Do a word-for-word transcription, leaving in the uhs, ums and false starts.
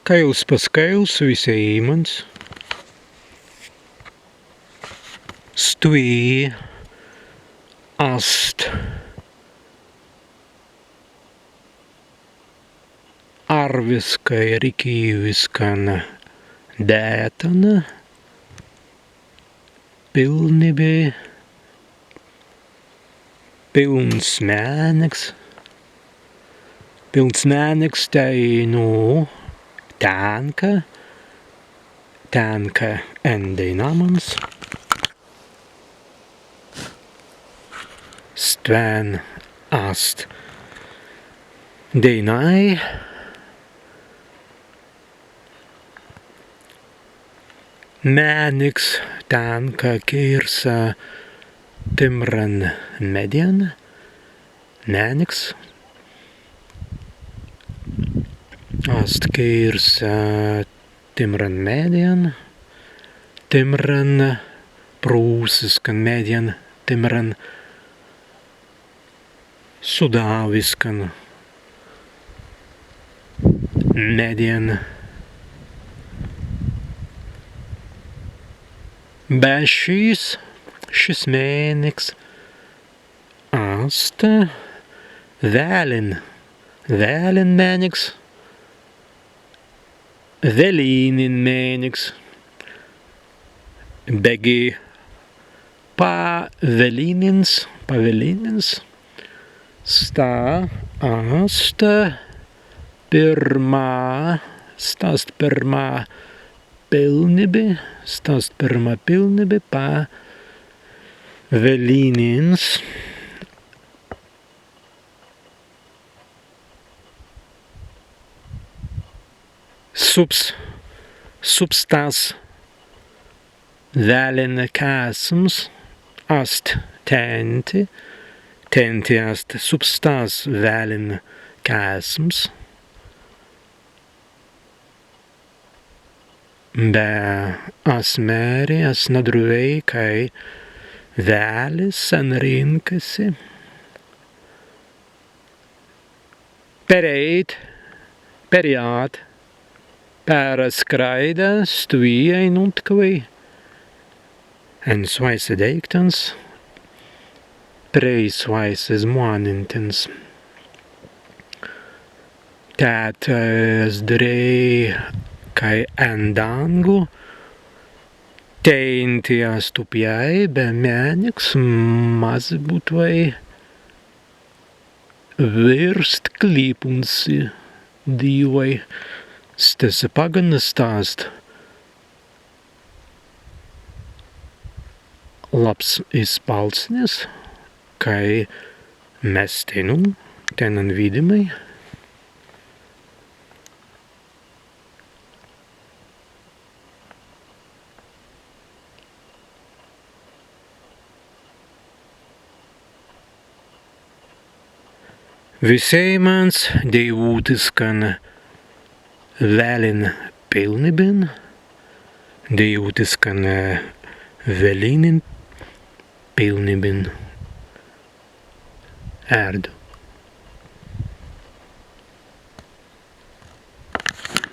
Kaīls paskaīls wisēimans. Stwi ast arwiskai rikīwiskan dētan, pilnibi, pilns mēniks, pilns mēniks teinū tenka, tenka en deinamans. Stwen ast deinai. Mēniks tenka kīrsa timran meddjan. Mēniks ast kīrsa timran meddjan, timran prūsiskan meddjan, timran sudāwiskan meddjan. Be šis, šis mēniks ast wēlin, wēlin mēniks, welīnin mēniks, beggi pawelīnins, pawelīnins, sta ast pirmā, sta ast pirmā pilnibi, sta ast pirmā pilnibi pawelīnins. Subs, subs stas wēlin kēsms ast tēnti, tēnti ast subs stas wēlin kēsms. Be as mēri, as nadruwēi, kāi wēlis senrīnka si perēit, perjāt, perskraida stwi ainuntkwēi en swāise deīktans, prei swāise zmānentins. Tēt, e, as dirēi, kāi en dāngu, tēnti ast upjai, be mēniks mazzi būtwei wīrst klīpun si dīwai. Stesse paggan sta ast labs izpalsnis, kāi mes teinū tennan widāimai. Wisēimans deiwūtiskan wēlin pilnibin, deiwūtiskan, e, welīnin pilnibin. Ērdiw.